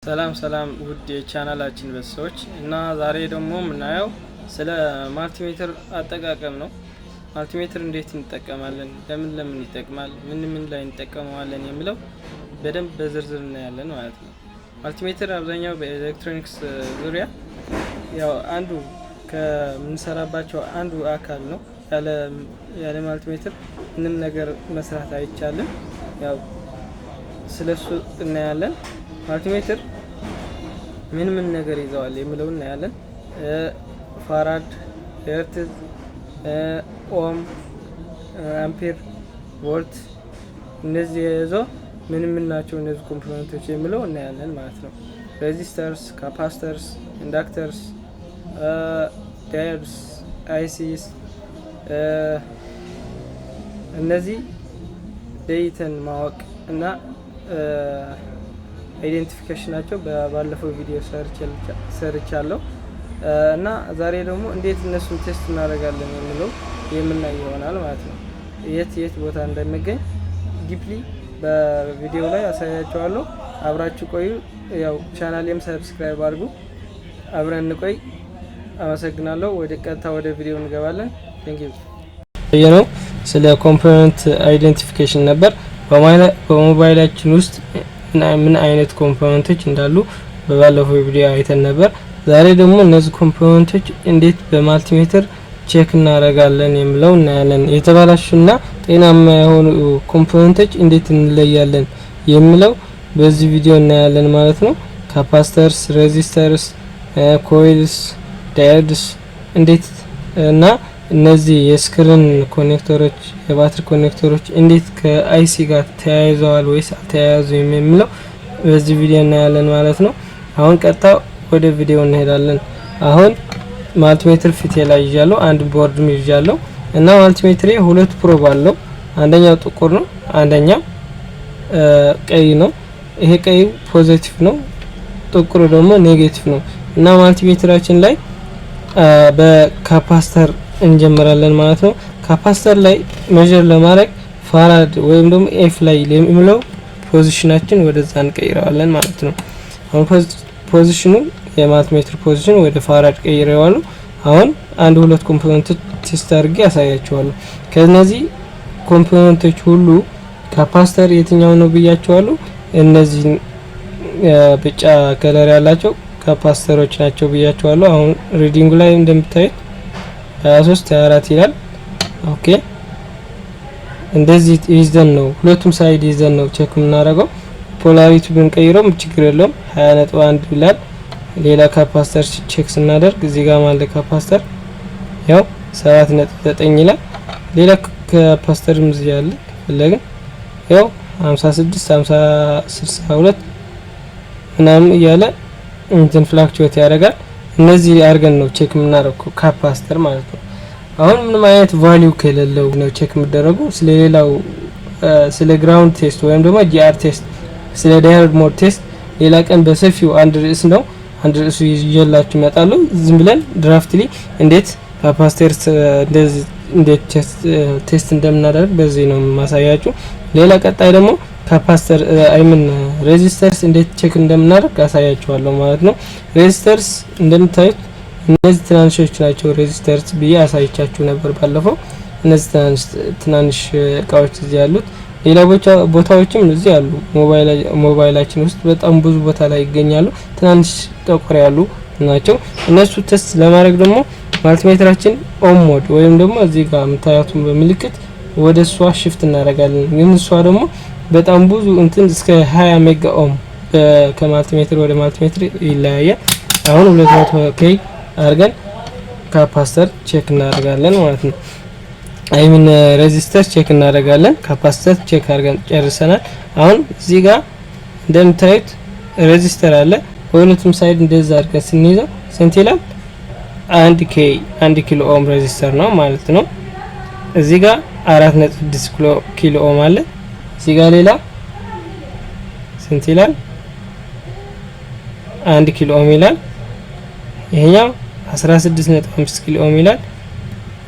ሰላም ሰላም ውድ የቻናላችን ቤተሰቦች፣ እና ዛሬ ደግሞ የምናየው ስለ multimeter አጠቃቀም ነው። Multimeter እንዴት እንጠቀማለን፣ ለምን ለምን ይጠቅማል፣ ምን ምን ላይ እንጠቀመዋለን የሚለው በደንብ በዝርዝር እናያለን ማለት ነው። Multimeter አብዛኛው በኤሌክትሮኒክስ ዙሪያ ያው አንዱ ከምንሰራባቸው አንዱ አካል ነው። ያለ multimeter ምንም ነገር መስራት አይቻልም። ያው ስለሱ እናያለን። Multimeter ምን ምን ነገር ይዘዋል የሚለው እናያለን። Farad፣ hertz፣ ohm፣ ampere፣ volt እነዚህ የያዘው ምን ምን ናቸው እነዚህ component ኦች የሚለው እናያለን ማለት ነው። Resistors፣ capacitors፣ inductors፣ diodes፣ ICs እነዚህ ለይተን ማወቅ እና identification ኣቸው ባለፈው ቪዲዮ ሰርቻለሁ እና ዛሬ ደግሞ እንዴት እነሱን test እናደርጋለን የሚለው የምናይ ይሆናል ማለት ነው። የት የት ቦታ እንደሚገኝ deeply በቪዲዮ ላይ አሳያችኋለሁ። አብራችሁ ቆዩ። ያው ቻናሌም subscribe አድርጉ። አብረን እንቆይ። አመሰግናለሁ። ወደ ቀጥታ ወደ ቪዲዮ እንገባለን። Thank you። ነው ስለ component identification ነበር። በሞባይላችን ውስጥ ምን አይነት component ኦች እንዳሉ በባለፈው ቪዲዮ አይተን ነበር። ዛሬ ደግሞ እነዚህ component ኦች እንዴት በ multimeter check እናደርጋለን የሚለው እናያለን። የተበላሹና ጤናማ የሆኑ component ኦች እንዴት እንለያለን የሚለው በዚህ ቪዲዮ እናያለን ማለት ነው። Capacitors፣ resistors፣ coils፣ diodes እንዴት እና እነዚህ የ screen connector ኦች፣ የባትሪ connector ኦች እንዴት ከ IC ጋር ተያይዘዋል ወይስ አልተያያዙም የሚለው በዚህ ቪዲዮ እናያለን ማለት ነው። አሁን ቀጥታ ወደ ቪዲዮ እንሄዳለን። አሁን multimeter ፊቴ ላይ ይዣለሁ፣ አንድ ቦርድም ይዣለሁ እና multimeter ኤ ሁለት probe አለው። አንደኛው ጥቁር ነው፣ አንደኛው ቀይ ነው። ይሄ ቀዩ positive ነው፣ ጥቁሩ ደግሞ negative ነው። እና multimeter ኣችን ላይ በ capacitor እንጀምራለን ማለት ነው። Capacitor ላይ measure ለማድረግ farad ወይም ደግሞ F ላይ የሚለው position ኣችን ወደዛ እንቀይረዋለን ማለት ነው። አሁን position ኑ የ multimeter position ወደ farad ቀይረዋለሁ። አሁን አንድ ሁለት component ኦች test አድርጌ ያሳያችኋለሁ። ከነዚህ component ኦች ሁሉ capacitor የትኛው ነው ብያችኋለሁ። እነዚህ ቢጫ color ያላቸው capacitor ኦች ናቸው ብያችኋለሁ። አሁን reading ኡ ላይ እንደምታዩት 23 24 ይላል። Okay፣ እንደዚህ ይዘን ነው፣ ሁለቱም side ይዘን ነው check የምናደርገው። Polarity ብንቀይረውም ችግር የለውም። 20.1 ይላል። ሌላ capacitor check ስናደርግ እዚህ ጋር ማለት capacitor ያው 7.9 ይላል። ሌላ capacitor ም እዚህ ያለ ከፈለግን ያው 56 50 62 ምናምን እያለ እንትን fluctuate ያደርጋል። እነዚህ አድርገን ነው check የምናደርገው capacitor ማለት ነው። አሁን ምንም አይነት value ከሌለው ነው check የሚደረጉ። ስለሌላው ስለ ground test ወይም ደግሞ GR test፣ ስለ diode mode test ሌላ ቀን በሰፊው አንድ ርዕስ ነው፣ አንድ ርዕሱ ይዤላችሁ እመጣለሁ። ዝም ብለን roughly እንዴት capacitor እንደዚህ እንዴት test እንደምናደርግ በዚህ ነው የማሳያችሁ። ሌላ ቀጣይ ደግሞ capacitor፣ I mean resistors እንዴት check እንደምናደርግ አሳያችኋለሁ ማለት ነው። Resistors እንደምታዩት እነዚህ ትናንሾች ናቸው resistors ብዬ አሳይቻችሁ ነበር ባለፈው። እነዚህ ትናንሽ እቃዎች እዚህ ያሉት ሌላ ቦታዎችም እዚህ አሉ። ሞባይላችን ውስጥ በጣም ብዙ ቦታ ላይ ይገኛሉ። ትናንሽ ጠቆር ያሉ ናቸው። እነሱ test ለማድረግ ደግሞ multimeter ኣችን ohm mode ወይም ደግሞ እዚህ ጋር የምታያቱን በምልክት ወደ እሷ shift እናደርጋለን። ግን እሷ ደግሞ በጣም ብዙ እንትን እስከ 20 mega ohm ከ multimeter ወደ multimeter ይለያያል። አሁን 200 K አድርገን capacitor check እናደርጋለን ማለት ነው። I mean resistor check እናደርጋለን። Capacitor check አድርገን ጨርሰናል። አሁን እዚህ ጋር እንደምታዩት resistor አለ። በሁለቱም side እንደዛ አድርገን ስንይዘው ስንት ይላል? 1 K፣ 1 kilo ohm resistor ነው ማለት ነው። እዚህ ጋር 4.6 kilo ohm አለ። እዚህ ጋር ሌላ ስንት ይላል? 1 kilo ohm ይላል። ይሄኛው 16.5 kilo ohm ይላል።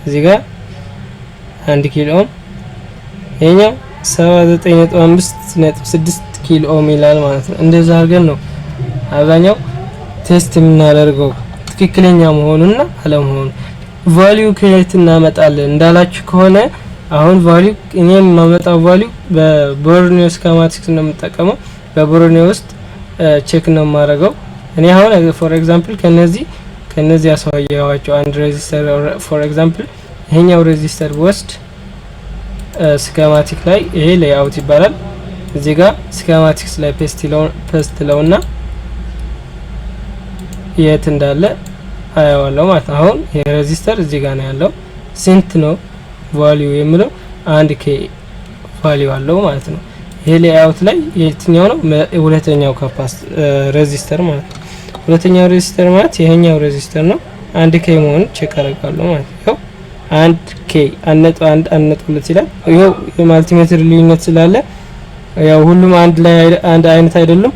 እዚህ ጋር 1 kilo ohm፣ ይሄኛው 79.5.6 kilo ohm ይላል ማለት ነው። እንደዛ አድርገን ነው አብዛኛው test የምናደርገው ትክክለኛ መሆኑና አለመሆኑ። Value ከየት እናመጣለን እንዳላችሁ ከሆነ አሁን value እኔ የማመጣው value በ ቦርኒዮ schematics ነው የምጠቀመው። በቦርኒዮ ውስጥ check ነው የማደርገው። እኔ አሁን for example ከነዚህ ያሳየኋቸው አንድ resistor፣ for example ይሄኛው resistor ወስድ schematic ላይ ይሄ layout ይባላል። እዚህ ጋር schematics ላይ paste ለውና የት እንዳለ አየዋለሁ ማለት ነው። አሁን ይሄ resistor እዚህ ጋር ነው ያለው። ስንት ነው value የሚለው 1 K value አለው ማለት ነው። ይሄ layout ላይ የትኛው ነው? ሁለተኛው resistor ማለት ነው። ሁለተኛው resistor ማለት ይሄኛው resistor ነው። 1 K መሆኑን check አደርጋለሁ ማለት ነው። ይኸው 1 K፣ 1.1፣ 1.2 ይላል። ይኸው የ multimeter ልዩነት ስላለ ያው ሁሉም አንድ ላይ አንድ አይነት አይደሉም።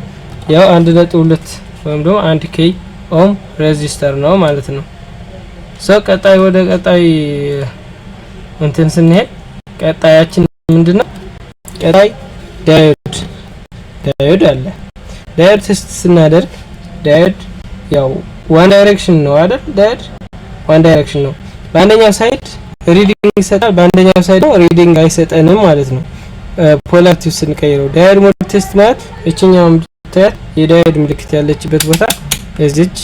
ያው 1.2 ወይም ደግሞ 1 K ohm resistor ነው ማለት ነው። So ቀጣይ ወደ ቀጣይ እንትን ስንሄድ ቀጣያችን ምንድነው? ቀጣይ diode አለ። Diode test ስናደርግ diode ያው one direction ነው አይደል? Diode one direction ነው። በአንደኛው side reading ይሰጣል፣ በአንደኛው side reading አይሰጠንም ማለት ነው። Polarity ስንቀይረው diode mode test ማለት እችኛው ምታያት የ diode ምልክት ያለችበት ቦታ እዚች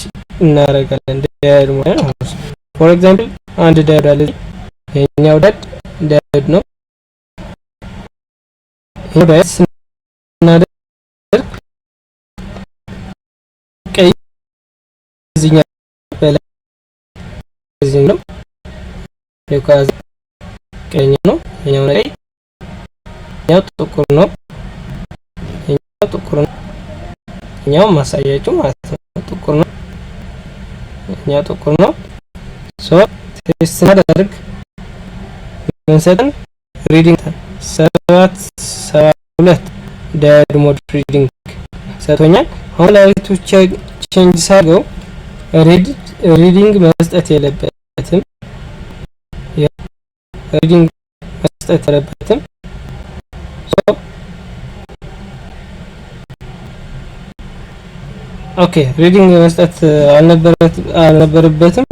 እናደርጋለን። Diode mode ነው። For example አንድ diode አለ። ይሄኛው diode ነው። ይሄ diode ስናደርግ ቀይ እዚህኛው በላይ እዚህ ነው፣ የኳዝ ቀኝ ነው። ይሄኛው ቀይ፣ ይሄኛው ጥቁር ነው። ይሄኛው ጥቁር ነው። ይሄኛው ማሳያችሁ ማለት ነው። ጥቁር ነው። ይሄኛው ጥቁር ነው። So test ስናደርግ ምን ሰጠን? Reading 772 diode mode reading ሰጥቶኛል። አሁን light ኡ change ሳደርገው reading መስጠት የለበትም። Reading መስጠት የለበትም። So okay፣ reading መስጠት አልነበረበትም።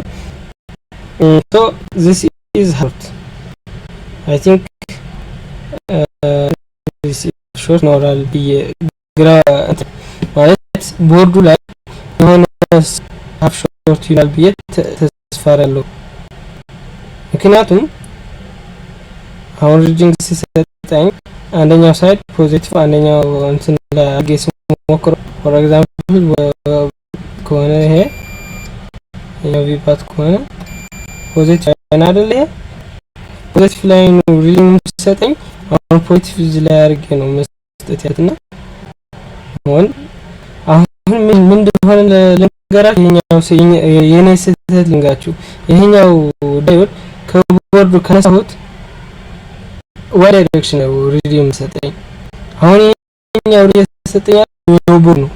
So this is short, I think this is short ይኖራል ብዬ ግራ ማለት ቦርዱ ላይ የሆነ half short ይላል ብዬ ተስፋ አደርጋለሁ። ምክንያቱም አሁን reading ሲሰጠኝ አንደኛው side positive አንደኛው እንትን ላይ አድርጌ ስሞክረው፣ for example ከሆነ ይሄ VBAT ከሆነ positive line አይደል? ይሄ positive line ኑ reading የሚሰጠኝ አሁን positive እዚህ ላይ አድርጌ ነው መስጠት ያለና አሁን ምን ምን እንደሆነ ልንገራችሁ። ይሄኛው የኔ ስህተት ልንጋችሁ። ይሄኛው diode ከ board ኡ ከነሳሁት one direction ነው reading የሚሰጠኝ። አሁን ይሄኛው የሰጠኝ የቦርድ ነው፣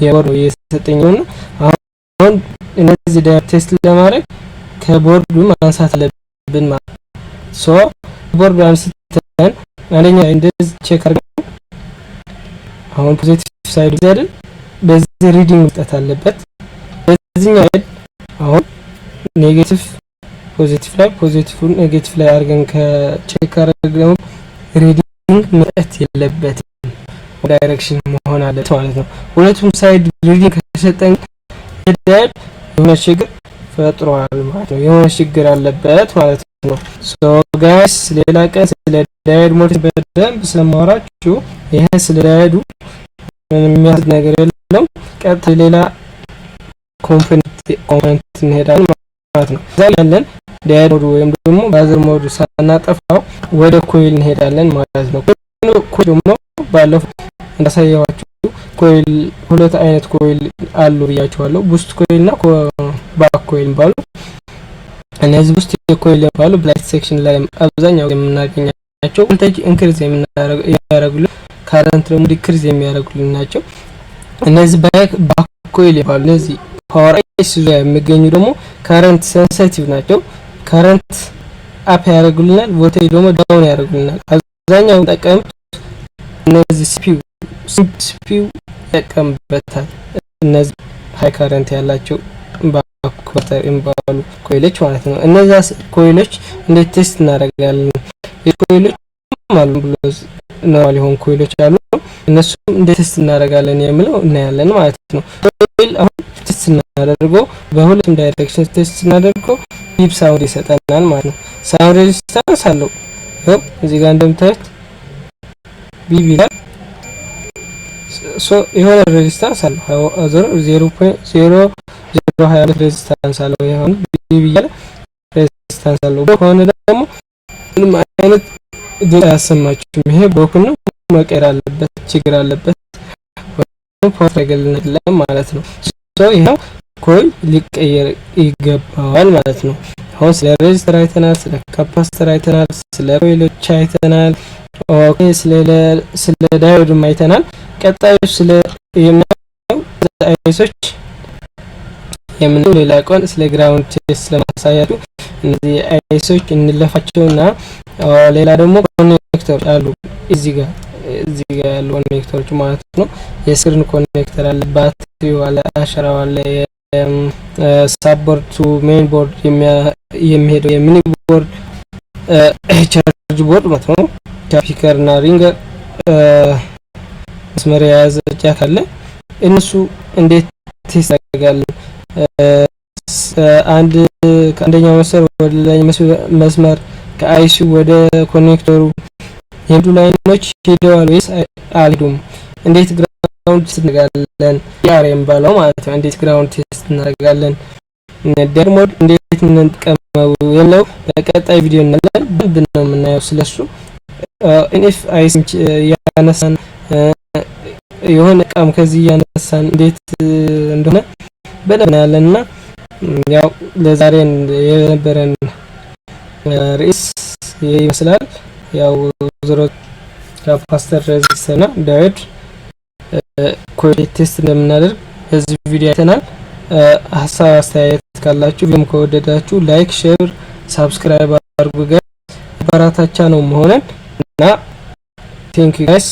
የቦርድ ነው የሰጠኝ ነው። አሁን እነዚህ diode test ለማድረግ ከቦርዱ ማንሳት አለብን ማለት። So board ኡ አንስተን አንደኛ እንደዚህ check አድርገን አሁን positive side አይደል፣ በዚህ reading መስጠት አለበት። በዚህኛው side አሁን negative positive ላይ፣ positive negative ላይ አድርገን ከ check አድርገን reading መስጠት የለበትም። Direction መሆን አለበት ማለት ነው። ሁለቱም side reading ከሰጠን diode የሆነ ችግር ፈጥሯል ማለት ነው። የሆነ ችግር አለበት ማለት ነው። So guys፣ ሌላ ቀን ስለ diode mode በደንብ ስለማወራችሁ ይሄ ስለ diode ኡ ምንም የሚያስድ ነገር የለውም። ቀጥታ ሌላ component እንሄዳለን ማለት ነው። እዛ ያለን diode mode ወይም ደግሞ buzzer mode ሳናጠፋው ወደ coil እንሄዳለን ማለት ነው። Coil ደግሞ ባለፈው እንዳሳየኋችሁ coil ሁለት አይነት coil አሉ ብያችኋለሁ። Boost coil እና back coil የሚባሉ። እነዚህ boost coil የሚባሉ light section ላይ አብዛኛው የምናገኛቸው voltage increase የሚያደርጉልን፣ current ደግሞ decrease የሚያደርጉልን ናቸው። እነዚህ back coil የሚባሉ እነዚህ power IC ዙሪያ የሚገኙ ደግሞ current sensitive ናቸው። Current up ያደርጉልናል፣ ቮልቴጅ ደግሞ down ያደርጉልናል። አብዛኛው ጠቀምት እነዚህ CPU ይጠቀምበታል። እነዚህ high current ያላቸው buck converter የሚባሉ coil ኦች ማለት ነው። እነዛ coil ኦች እንዴት test እናደርጋለን? Coil ኦች አሉ ብሎ normal የሆኑ coil ኦች አሉ። እነሱም እንዴት test እናደርጋለን የሚለው እናያለን ማለት ነው። Coil አሁን test ስናደርገው፣ በሁለቱም direction test ስናደርገው beep sound ይሰጠናል ማለት ነው። Sound resistance አለው። ይኸው እዚህ ጋር እንደምታዩት beep ይላል። So የሆነ resistance አለው፣ 0.0022 resistance አለው። ይሁን beep እያለ resistance አለው። ከሆነ ደግሞ ምንም አይነት ድምፅ አያሰማችሁም። ይሄ broken ነው፣ መቀየር አለበት፣ ችግር አለበት፣ power አይገልንም ማለት ነው። So ይሄው coil ሊቀየር ይገባዋል ማለት ነው። አሁን ስለ resistor አይተናል፣ ስለ capacitor አይተናል፣ ስለ coil ኦች አይተናል፣ okay፣ ስለ diode ም አይተናል። ቀጣዩ ስለ የምናየው IC ኦች የምናየው ሌላ ቀን ስለ ground test ስለማሳያችሁ እነዚህ IC ኦች እንለፋቸውና ሌላ ደግሞ connector ኦች አሉ፣ እዚህ ጋር ያሉ connector ኦች ማለት ነው። የ screen connector አለ፣ ባትሪው አለ፣ አሻራው አለ፣ sub board to main board የሚሄደው የ mini board፣ charge board ማለት ነው። Speaker እና ringer መስመር የያዘ ጃክ አለ። እነሱ እንዴት test ያደርጋለን? አንድ ከአንደኛው መስመር ወደ ሌላኛው መስመር፣ ከ IC ው ወደ connector ኡ የሄዱ line ኦች ሄደዋል ወይስ አልሄዱም? እንዴት ground test እናደርጋለን? ያር የሚባለው ማለት ነው። እንዴት ground test እናደርጋለን? ደግሞ እንዴት እንጠቀመው የሚለው በቀጣይ ቪዲዮ እናያለን። በደንብ ነው የምናየው ስለሱ። ኢፍ IC ያነሳን የሆነ እቃም ከዚህ እያነሳን እንዴት እንደሆነ በደንብ እናያለን። እና ያው ለዛሬ የነበረን ርዕስ ይመስላል። ያው ዞሮ capacitor፣ resistor እና diode፣ coil test እንደምናደርግ በዚህ ቪዲዮ አይተናል። ሀሳብ አስተያየት ካላችሁ፣ ቪዲዮም ከወደዳችሁ like፣ share፣ subscribe አድርጉ። ጋር አበራታቻ ነው መሆነን እና thank you guys.